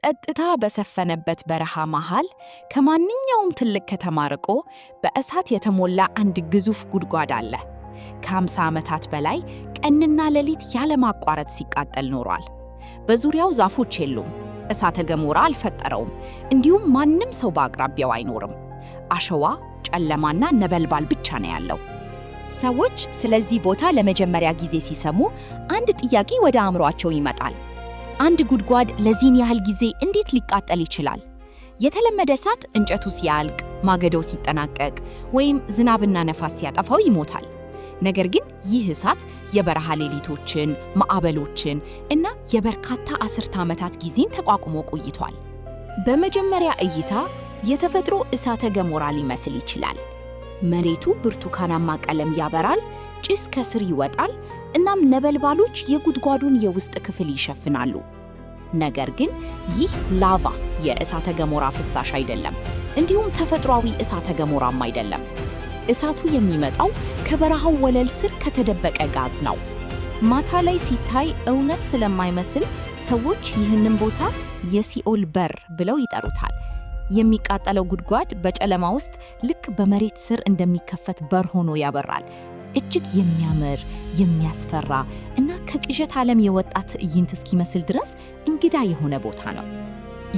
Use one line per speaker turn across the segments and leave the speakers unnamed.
ጸጥታ በሰፈነበት በረሃ መሃል፣ ከማንኛውም ትልቅ ከተማ ርቆ፣ በእሳት የተሞላ አንድ ግዙፍ ጉድጓድ አለ። ከ50 ዓመታት በላይ ቀንና ሌሊት ያለማቋረጥ ሲቃጠል ኖሯል። በዙሪያው ዛፎች የሉም፣ እሳተ ገሞራ አልፈጠረውም፣ እንዲሁም ማንም ሰው በአቅራቢያው አይኖርም። አሸዋ፣ ጨለማና ነበልባል ብቻ ነው ያለው።
ሰዎች ስለዚህ ቦታ ለመጀመሪያ ጊዜ ሲሰሙ አንድ ጥያቄ ወደ አእምሯቸው ይመጣል። አንድ ጉድጓድ ለዚህን ያህል ጊዜ እንዴት ሊቃጠል ይችላል? የተለመደ እሳት እንጨቱ ሲያልቅ፣ ማገዶው ሲጠናቀቅ ወይም ዝናብና ነፋስ ሲያጠፋው ይሞታል። ነገር ግን ይህ እሳት የበረሃ ሌሊቶችን፣ ማዕበሎችን እና የበርካታ አስርተ ዓመታት ጊዜን ተቋቁሞ ቆይቷል። በመጀመሪያ እይታ የተፈጥሮ እሳተ ገሞራ ሊመስል ይችላል። መሬቱ ብርቱካናማ ቀለም ያበራል፣ ጭስ ከስር ይወጣል፣ እናም ነበልባሎች የጉድጓዱን የውስጥ ክፍል ይሸፍናሉ። ነገር ግን ይህ ላቫ፣ የእሳተ ገሞራ ፍሳሽ አይደለም፣ እንዲሁም ተፈጥሯዊ እሳተ ገሞራም አይደለም። እሳቱ የሚመጣው ከበረሃው ወለል ስር ከተደበቀ ጋዝ ነው። ማታ ላይ ሲታይ እውነት ስለማይመስል ሰዎች ይህንን ቦታ የሲኦል በር ብለው ይጠሩታል። የሚቃጠለው ጉድጓድ በጨለማ ውስጥ ልክ በመሬት ስር እንደሚከፈት በር ሆኖ ያበራል። እጅግ የሚያምር፣ የሚያስፈራ እና ከቅዠት ዓለም የወጣ ትዕይንት እስኪመስል ድረስ እንግዳ የሆነ ቦታ ነው።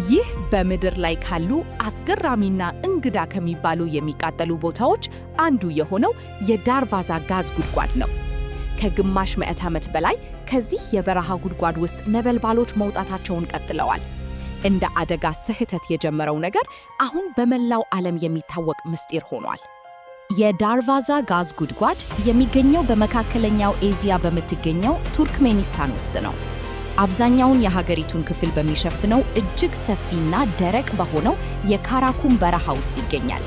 ይህ በምድር ላይ ካሉ አስገራሚና እንግዳ ከሚባሉ የሚቃጠሉ ቦታዎች አንዱ የሆነው የዳርቫዛ ጋዝ ጉድጓድ ነው። ከግማሽ ምዕተ ዓመት በላይ ከዚህ የበረሃ ጉድጓድ ውስጥ ነበልባሎች መውጣታቸውን ቀጥለዋል። እንደ አደጋ ስህተት የጀመረው ነገር አሁን በመላው ዓለም የሚታወቅ ምስጢር ሆኗል።
የዳርቫዛ ጋዝ ጉድጓድ የሚገኘው በመካከለኛው ኤዚያ በምትገኘው ቱርክሜኒስታን ውስጥ ነው። አብዛኛውን የሀገሪቱን ክፍል በሚሸፍነው እጅግ ሰፊና ደረቅ በሆነው የካራኩም በረሃ ውስጥ ይገኛል።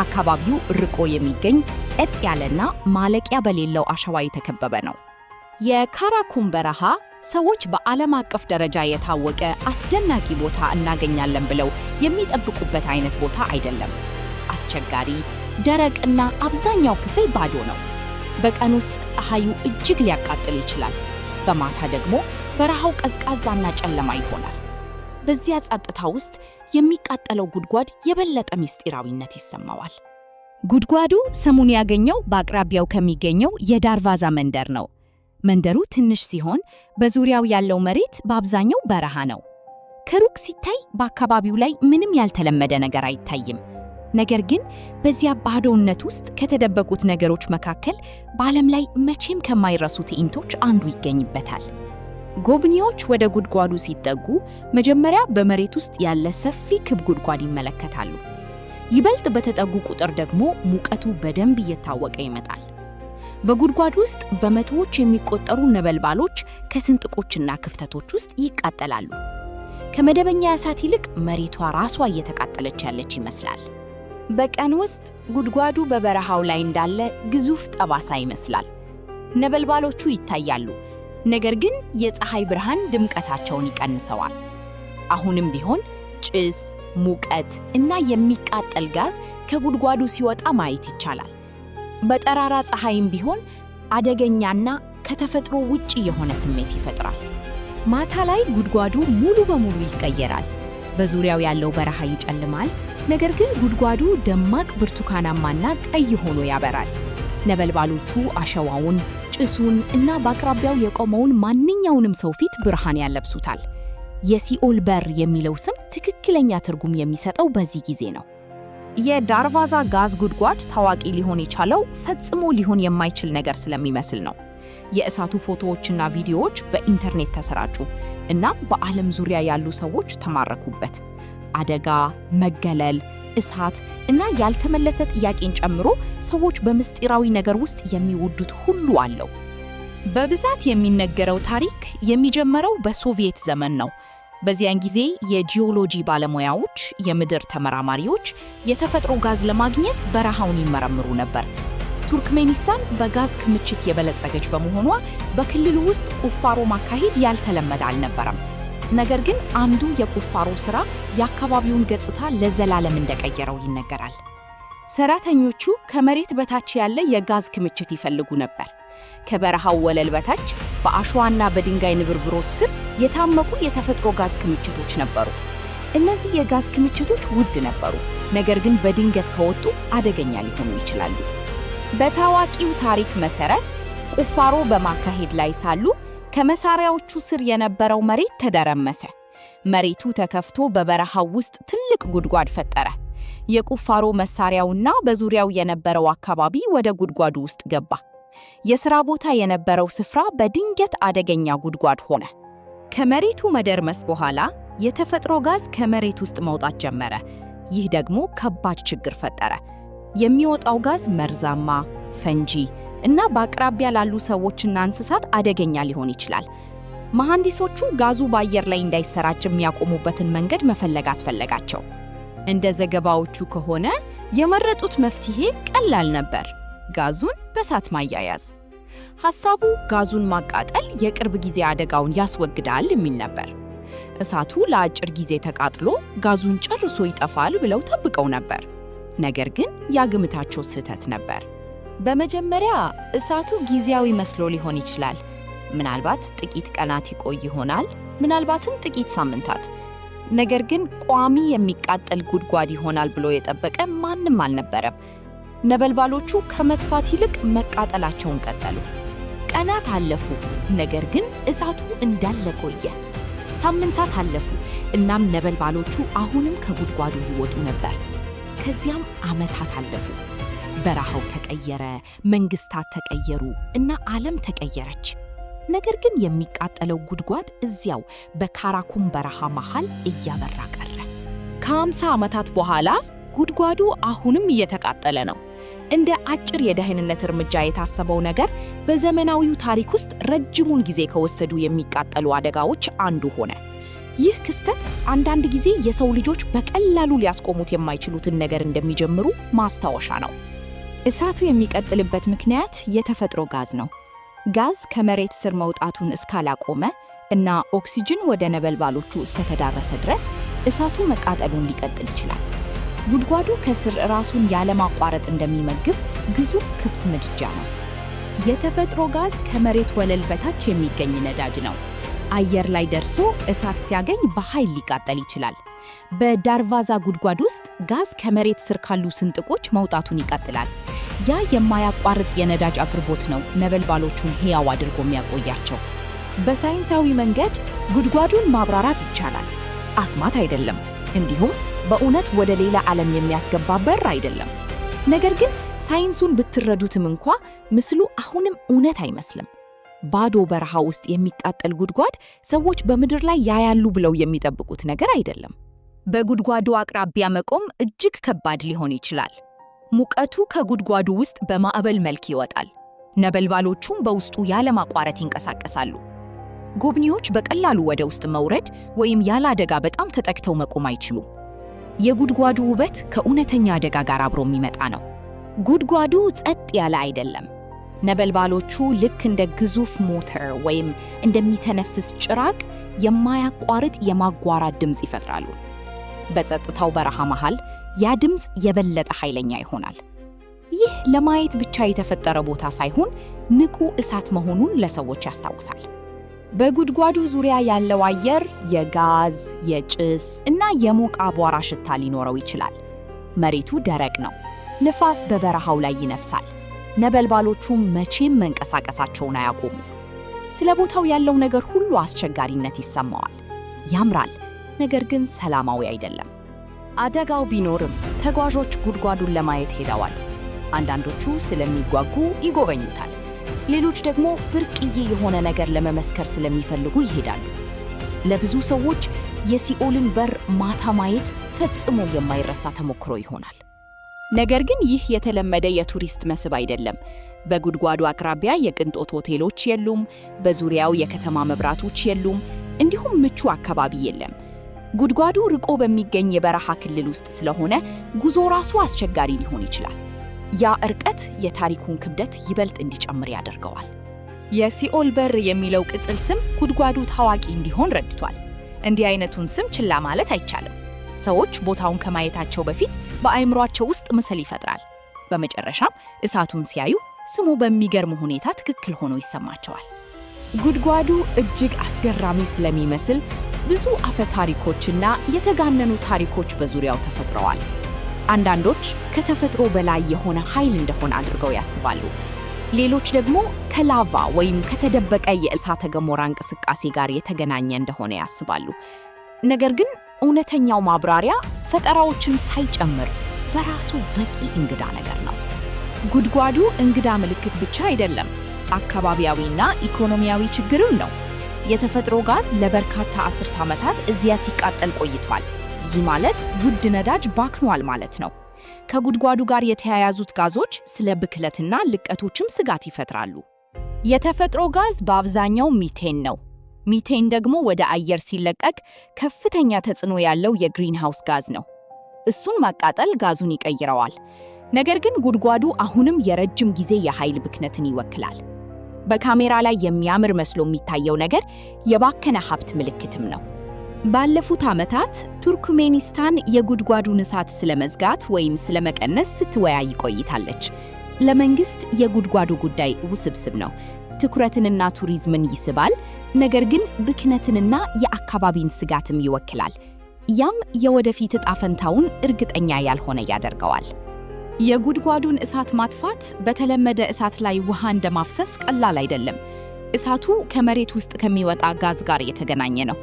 አካባቢው ርቆ የሚገኝ፣ ጸጥ ያለና ማለቂያ በሌለው አሸዋ የተከበበ ነው።
የካራኩም በረሃ ሰዎች በዓለም አቀፍ ደረጃ የታወቀ አስደናቂ ቦታ እናገኛለን ብለው የሚጠብቁበት አይነት ቦታ አይደለም። አስቸጋሪ፣ ደረቅና አብዛኛው ክፍል ባዶ ነው። በቀን ውስጥ ፀሐዩ እጅግ ሊያቃጥል ይችላል። በማታ ደግሞ በረሃው ቀዝቃዛና ጨለማ ይሆናል። በዚያ ጸጥታ ውስጥ የሚቃጠለው ጉድጓድ የበለጠ ምስጢራዊነት ይሰማዋል።
ጉድጓዱ ስሙን ያገኘው በአቅራቢያው ከሚገኘው የዳርቫዛ መንደር ነው። መንደሩ ትንሽ ሲሆን በዙሪያው ያለው መሬት በአብዛኛው በረሃ ነው። ከሩቅ ሲታይ በአካባቢው ላይ ምንም ያልተለመደ ነገር አይታይም። ነገር ግን በዚያ ባዶነት ውስጥ ከተደበቁት ነገሮች መካከል በዓለም ላይ መቼም ከማይረሱ ትዕይንቶች አንዱ ይገኝበታል።
ጎብኚዎች ወደ ጉድጓዱ ሲጠጉ መጀመሪያ በመሬት ውስጥ ያለ ሰፊ ክብ ጉድጓድ ይመለከታሉ። ይበልጥ በተጠጉ ቁጥር ደግሞ ሙቀቱ በደንብ እየታወቀ ይመጣል። በጉድጓድ ውስጥ በመቶዎች የሚቆጠሩ ነበልባሎች ከስንጥቆችና ክፍተቶች ውስጥ ይቃጠላሉ። ከመደበኛ እሳት ይልቅ መሬቷ ራሷ እየተቃጠለች ያለች ይመስላል። በቀን ውስጥ ጉድጓዱ በበረሃው ላይ እንዳለ ግዙፍ ጠባሳ ይመስላል። ነበልባሎቹ ይታያሉ፣ ነገር ግን የፀሐይ ብርሃን ድምቀታቸውን ይቀንሰዋል። አሁንም ቢሆን ጭስ፣ ሙቀት እና የሚቃጠል ጋዝ ከጉድጓዱ ሲወጣ ማየት ይቻላል። በጠራራ ፀሐይም ቢሆን አደገኛና ከተፈጥሮ ውጪ የሆነ ስሜት ይፈጥራል። ማታ ላይ ጉድጓዱ ሙሉ በሙሉ ይቀየራል። በዙሪያው ያለው በረሃ ይጨልማል፣ ነገር ግን ጉድጓዱ ደማቅ ብርቱካናማና ቀይ ሆኖ ያበራል። ነበልባሎቹ አሸዋውን፣ ጭሱን እና በአቅራቢያው የቆመውን ማንኛውንም ሰው ፊት ብርሃን ያለብሱታል። የሲኦል በር የሚለው ስም ትክክለኛ ትርጉም የሚሰጠው በዚህ ጊዜ ነው። የዳርቫዛ ጋዝ ጉድጓድ ታዋቂ ሊሆን የቻለው ፈጽሞ ሊሆን የማይችል ነገር ስለሚመስል ነው። የእሳቱ ፎቶዎችና ቪዲዮዎች በኢንተርኔት ተሰራጩ እናም በዓለም ዙሪያ ያሉ ሰዎች ተማረኩበት። አደጋ፣ መገለል፣ እሳት እና ያልተመለሰ ጥያቄን ጨምሮ ሰዎች በምስጢራዊ ነገር ውስጥ የሚወዱት ሁሉ አለው። በብዛት የሚነገረው ታሪክ የሚጀመረው በሶቪየት ዘመን ነው። በዚያን ጊዜ የጂኦሎጂ ባለሙያዎች፣ የምድር ተመራማሪዎች የተፈጥሮ ጋዝ ለማግኘት በረሃውን ይመረምሩ ነበር። ቱርክሜኒስታን በጋዝ ክምችት የበለጸገች በመሆኗ በክልሉ ውስጥ ቁፋሮ ማካሄድ ያልተለመደ አልነበረም። ነገር ግን አንዱ የቁፋሮ ሥራ የአካባቢውን ገጽታ ለዘላለም እንደቀየረው ይነገራል። ሰራተኞቹ ከመሬት በታች ያለ የጋዝ ክምችት ይፈልጉ ነበር። ከበረሃው ወለል በታች በአሸዋና በድንጋይ ንብርብሮች ስር የታመቁ የተፈጥሮ ጋዝ ክምችቶች ነበሩ። እነዚህ የጋዝ ክምችቶች ውድ ነበሩ፣ ነገር ግን በድንገት ከወጡ አደገኛ ሊሆኑ ይችላሉ። በታዋቂው ታሪክ መሰረት ቁፋሮ በማካሄድ ላይ ሳሉ ከመሳሪያዎቹ ስር የነበረው መሬት ተደረመሰ። መሬቱ ተከፍቶ በበረሃው ውስጥ ትልቅ ጉድጓድ ፈጠረ። የቁፋሮ መሳሪያውና በዙሪያው የነበረው አካባቢ ወደ ጉድጓዱ ውስጥ ገባ። የሥራ ቦታ የነበረው ስፍራ በድንገት አደገኛ ጉድጓድ ሆነ። ከመሬቱ መደርመስ በኋላ የተፈጥሮ ጋዝ ከመሬት ውስጥ መውጣት ጀመረ። ይህ ደግሞ ከባድ ችግር ፈጠረ። የሚወጣው ጋዝ መርዛማ፣ ፈንጂ እና በአቅራቢያ ላሉ ሰዎችና እንስሳት አደገኛ ሊሆን ይችላል። መሐንዲሶቹ ጋዙ በአየር ላይ እንዳይሰራጭ የሚያቆሙበትን መንገድ መፈለግ አስፈለጋቸው። እንደ ዘገባዎቹ ከሆነ የመረጡት መፍትሄ ቀላል ነበር፤ ጋዙን በእሳት ማያያዝ። ሐሳቡ ጋዙን ማቃጠል የቅርብ ጊዜ አደጋውን ያስወግዳል የሚል ነበር። እሳቱ ለአጭር ጊዜ ተቃጥሎ ጋዙን ጨርሶ ይጠፋል ብለው ጠብቀው ነበር። ነገር ግን ያ ግምታቸው ስህተት ነበር። በመጀመሪያ እሳቱ ጊዜያዊ መስሎ ሊሆን ይችላል። ምናልባት ጥቂት ቀናት ይቆይ ይሆናል፣ ምናልባትም ጥቂት ሳምንታት። ነገር ግን ቋሚ የሚቃጠል ጉድጓድ ይሆናል ብሎ የጠበቀ ማንም አልነበረም። ነበልባሎቹ ከመጥፋት ይልቅ መቃጠላቸውን ቀጠሉ። ቀናት አለፉ፣ ነገር ግን እሳቱ እንዳለ ቆየ። ሳምንታት አለፉ፣ እናም ነበልባሎቹ አሁንም ከጉድጓዱ ይወጡ ነበር። ከዚያም ዓመታት አለፉ። በረሃው ተቀየረ፣ መንግስታት ተቀየሩ እና ዓለም ተቀየረች። ነገር ግን የሚቃጠለው ጉድጓድ እዚያው በካራኩም በረሃ መሃል እያበራ ቀረ። ከ50 ዓመታት በኋላ ጉድጓዱ አሁንም እየተቃጠለ ነው። እንደ አጭር የደህንነት እርምጃ የታሰበው ነገር በዘመናዊው ታሪክ ውስጥ ረጅሙን ጊዜ ከወሰዱ የሚቃጠሉ አደጋዎች አንዱ ሆነ። ይህ ክስተት አንዳንድ ጊዜ የሰው ልጆች በቀላሉ ሊያስቆሙት የማይችሉትን ነገር እንደሚጀምሩ ማስታወሻ ነው።
እሳቱ የሚቀጥልበት ምክንያት የተፈጥሮ ጋዝ ነው። ጋዝ ከመሬት ስር መውጣቱን እስካላቆመ እና ኦክሲጅን ወደ ነበልባሎቹ እስከተዳረሰ ድረስ እሳቱ መቃጠሉን ሊቀጥል ይችላል። ጉድጓዱ ከስር ራሱን ያለማቋረጥ እንደሚመግብ ግዙፍ ክፍት ምድጃ ነው።
የተፈጥሮ ጋዝ ከመሬት ወለል በታች የሚገኝ ነዳጅ ነው። አየር ላይ ደርሶ እሳት ሲያገኝ በኃይል ሊቃጠል ይችላል። በዳርቫዛ ጉድጓድ ውስጥ ጋዝ ከመሬት ስር ካሉ ስንጥቆች መውጣቱን ይቀጥላል። ያ የማያቋርጥ የነዳጅ አቅርቦት ነው ነበልባሎቹን ሕያው አድርጎ የሚያቆያቸው። በሳይንሳዊ መንገድ ጉድጓዱን ማብራራት ይቻላል። አስማት አይደለም፣ እንዲሁም በእውነት ወደ ሌላ ዓለም የሚያስገባ በር አይደለም። ነገር ግን ሳይንሱን ብትረዱትም እንኳ ምስሉ አሁንም እውነት አይመስልም። ባዶ በረሃ ውስጥ የሚቃጠል ጉድጓድ ሰዎች በምድር ላይ ያያሉ ብለው የሚጠብቁት ነገር አይደለም።
በጉድጓዱ አቅራቢያ መቆም እጅግ ከባድ ሊሆን ይችላል። ሙቀቱ ከጉድጓዱ ውስጥ በማዕበል መልክ ይወጣል። ነበልባሎቹም በውስጡ ያለማቋረጥ ይንቀሳቀሳሉ። ጎብኚዎች በቀላሉ ወደ ውስጥ መውረድ ወይም ያለ አደጋ በጣም ተጠግተው መቆም አይችሉም። የጉድጓዱ ውበት ከእውነተኛ አደጋ ጋር አብሮ የሚመጣ ነው። ጉድጓዱ ጸጥ ያለ አይደለም። ነበልባሎቹ ልክ እንደ ግዙፍ ሞተር ወይም እንደሚተነፍስ ጭራቅ የማያቋርጥ የማጓራት ድምፅ ይፈጥራሉ። በጸጥታው በረሃ መሃል ያ ድምፅ የበለጠ ኃይለኛ ይሆናል። ይህ ለማየት ብቻ የተፈጠረ ቦታ ሳይሆን ንቁ እሳት መሆኑን ለሰዎች ያስታውሳል። በጉድጓዱ ዙሪያ ያለው አየር የጋዝ፣ የጭስ እና የሞቀ አቧራ ሽታ ሊኖረው ይችላል። መሬቱ ደረቅ ነው። ንፋስ በበረሃው ላይ ይነፍሳል። ነበልባሎቹም መቼም መንቀሳቀሳቸውን አያቆሙ። ስለ ቦታው ያለው ነገር ሁሉ አስቸጋሪነት ይሰማዋል። ያምራል፣ ነገር ግን ሰላማዊ አይደለም። አደጋው ቢኖርም ተጓዦች ጉድጓዱን ለማየት ሄደዋል። አንዳንዶቹ ስለሚጓጉ ይጎበኙታል። ሌሎች ደግሞ ብርቅዬ የሆነ ነገር ለመመስከር ስለሚፈልጉ ይሄዳሉ። ለብዙ ሰዎች የሲኦልን በር ማታ ማየት ፈጽሞ የማይረሳ ተሞክሮ ይሆናል። ነገር ግን ይህ የተለመደ የቱሪስት መስህብ አይደለም። በጉድጓዱ አቅራቢያ የቅንጦት ሆቴሎች የሉም፣ በዙሪያው የከተማ መብራቶች የሉም፣ እንዲሁም ምቹ አካባቢ የለም። ጉድጓዱ ርቆ በሚገኝ የበረሃ ክልል ውስጥ ስለሆነ ጉዞ ራሱ አስቸጋሪ ሊሆን ይችላል። ያ እርቀት የታሪኩን ክብደት ይበልጥ እንዲጨምር ያደርገዋል። የሲኦል በር የሚለው ቅጽል ስም ጉድጓዱ ታዋቂ እንዲሆን ረድቷል። እንዲህ አይነቱን ስም ችላ ማለት አይቻልም። ሰዎች ቦታውን ከማየታቸው በፊት በአእምሯቸው ውስጥ ምስል ይፈጥራል። በመጨረሻም እሳቱን ሲያዩ ስሙ በሚገርም ሁኔታ ትክክል ሆኖ ይሰማቸዋል። ጉድጓዱ እጅግ አስገራሚ ስለሚመስል
ብዙ አፈ ታሪኮችና የተጋነኑ ታሪኮች በዙሪያው ተፈጥረዋል። አንዳንዶች ከተፈጥሮ በላይ የሆነ ኃይል እንደሆነ አድርገው ያስባሉ። ሌሎች ደግሞ ከላቫ ወይም ከተደበቀ የእሳተ ገሞራ እንቅስቃሴ ጋር የተገናኘ እንደሆነ ያስባሉ። ነገር ግን እውነተኛው ማብራሪያ ፈጠራዎችን ሳይጨምር በራሱ በቂ እንግዳ ነገር ነው። ጉድጓዱ እንግዳ ምልክት ብቻ አይደለም፣ አካባቢያዊና ኢኮኖሚያዊ ችግርም ነው። የተፈጥሮ ጋዝ ለበርካታ አስርት ዓመታት እዚያ ሲቃጠል ቆይቷል። ይህ ማለት ውድ ነዳጅ ባክኗል ማለት ነው። ከጉድጓዱ ጋር የተያያዙት ጋዞች ስለ ብክለትና ልቀቶችም ስጋት ይፈጥራሉ። የተፈጥሮ ጋዝ በአብዛኛው ሚቴን ነው። ሚቴን ደግሞ ወደ አየር ሲለቀቅ ከፍተኛ ተጽዕኖ ያለው የ greenhouse ጋዝ ነው። እሱን ማቃጠል ጋዙን ይቀይረዋል። ነገር ግን ጉድጓዱ አሁንም የረጅም ጊዜ የኃይል ብክነትን ይወክላል። በካሜራ ላይ የሚያምር መስሎ የሚታየው ነገር የባከነ ሀብት ምልክትም ነው። ባለፉት ዓመታት ቱርክሜኒስታን የጉድጓዱን እሳት ስለመዝጋት ወይም ስለመቀነስ ስትወያይ ቆይታለች። ለመንግስት የጉድጓዱ ጉዳይ ውስብስብ ነው። ትኩረትንና ቱሪዝምን ይስባል፣ ነገር ግን ብክነትንና የአካባቢን ስጋትም ይወክላል። ያም የወደፊት ዕጣ ፈንታውን እርግጠኛ ያልሆነ ያደርገዋል። የጉድጓዱን እሳት ማጥፋት በተለመደ እሳት ላይ ውሃ እንደማፍሰስ ቀላል አይደለም። እሳቱ ከመሬት ውስጥ ከሚወጣ ጋዝ ጋር የተገናኘ ነው።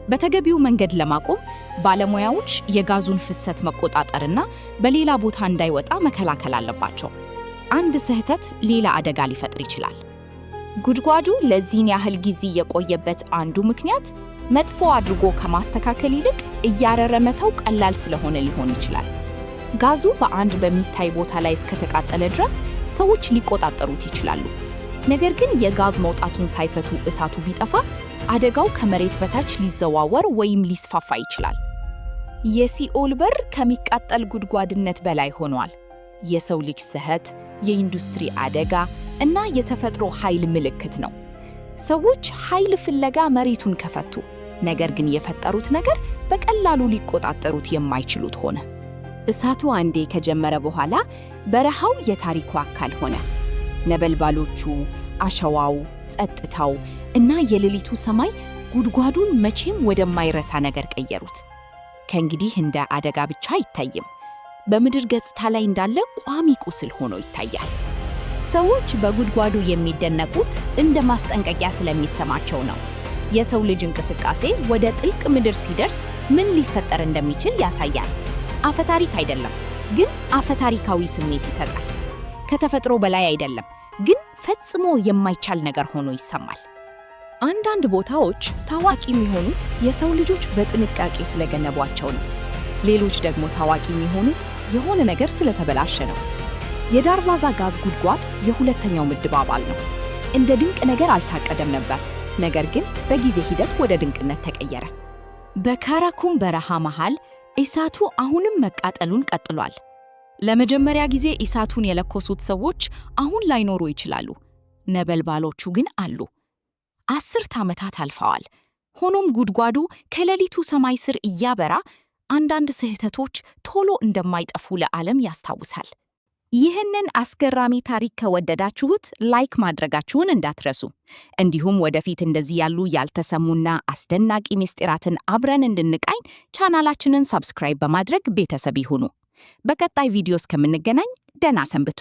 በተገቢው መንገድ ለማቆም ባለሙያዎች የጋዙን ፍሰት መቆጣጠርና በሌላ ቦታ እንዳይወጣ መከላከል አለባቸው። አንድ ስህተት ሌላ አደጋ ሊፈጥር ይችላል። ጉድጓዱ ለዚህን ያህል ጊዜ የቆየበት አንዱ ምክንያት መጥፎ አድርጎ ከማስተካከል ይልቅ እያረረ መተው ቀላል ስለሆነ ሊሆን ይችላል። ጋዙ በአንድ በሚታይ ቦታ ላይ እስከተቃጠለ ድረስ ሰዎች ሊቆጣጠሩት ይችላሉ። ነገር ግን የጋዝ መውጣቱን ሳይፈቱ እሳቱ ቢጠፋ አደጋው ከመሬት በታች ሊዘዋወር ወይም ሊስፋፋ ይችላል። የሲኦል በር ከሚቃጠል ጉድጓድነት በላይ ሆኗል። የሰው ልጅ ስህተት፣ የኢንዱስትሪ አደጋ እና የተፈጥሮ ኃይል ምልክት ነው። ሰዎች ኃይል ፍለጋ መሬቱን ከፈቱ፣ ነገር ግን የፈጠሩት ነገር በቀላሉ ሊቆጣጠሩት የማይችሉት ሆነ። እሳቱ አንዴ ከጀመረ በኋላ በረሃው የታሪኩ አካል ሆነ። ነበልባሎቹ፣ አሸዋው፣ ጸጥታው እና የሌሊቱ ሰማይ ጉድጓዱን መቼም ወደማይረሳ ነገር ቀየሩት። ከእንግዲህ እንደ አደጋ ብቻ አይታይም። በምድር ገጽታ ላይ እንዳለ ቋሚ ቁስል ሆኖ ይታያል። ሰዎች በጉድጓዱ የሚደነቁት እንደ ማስጠንቀቂያ ስለሚሰማቸው ነው። የሰው ልጅ እንቅስቃሴ ወደ ጥልቅ ምድር ሲደርስ ምን ሊፈጠር እንደሚችል ያሳያል። አፈታሪክ አይደለም፣ ግን አፈታሪካዊ ስሜት ይሰጣል። ከተፈጥሮ በላይ አይደለም፣ ግን ፈጽሞ የማይቻል ነገር ሆኖ ይሰማል። አንዳንድ ቦታዎች ታዋቂ የሚሆኑት የሰው ልጆች በጥንቃቄ ስለገነቧቸው ነው። ሌሎች ደግሞ ታዋቂ የሚሆኑት የሆነ ነገር ስለተበላሸ ነው። የዳርቫዛ ጋዝ ጉድጓድ የሁለተኛው ምድብ አባል ነው። እንደ ድንቅ ነገር አልታቀደም ነበር፣ ነገር ግን በጊዜ ሂደት ወደ ድንቅነት ተቀየረ። በካራኩም በረሃ መሃል እሳቱ አሁንም መቃጠሉን ቀጥሏል። ለመጀመሪያ ጊዜ እሳቱን የለኮሱት ሰዎች አሁን ላይኖሩ ይችላሉ፣ ነበልባሎቹ ግን አሉ። 10 ዓመታት አልፈዋል። ሆኖም ጉድጓዱ ከሌሊቱ ሰማይ ስር እያበራ አንዳንድ ስህተቶች ቶሎ እንደማይጠፉ ለዓለም ያስታውሳል። ይህንን አስገራሚ ታሪክ ከወደዳችሁት like ማድረጋችሁን እንዳትረሱ። እንዲሁም ወደፊት እንደዚህ ያሉ ያልተሰሙና አስደናቂ ምስጢራትን አብረን እንድንቃኝ ቻናላችንን subscribe በማድረግ ቤተሰብ ይሁኑ። በቀጣይ ቪዲዮ እስከምንገናኝ ደህና ሰንብቱ።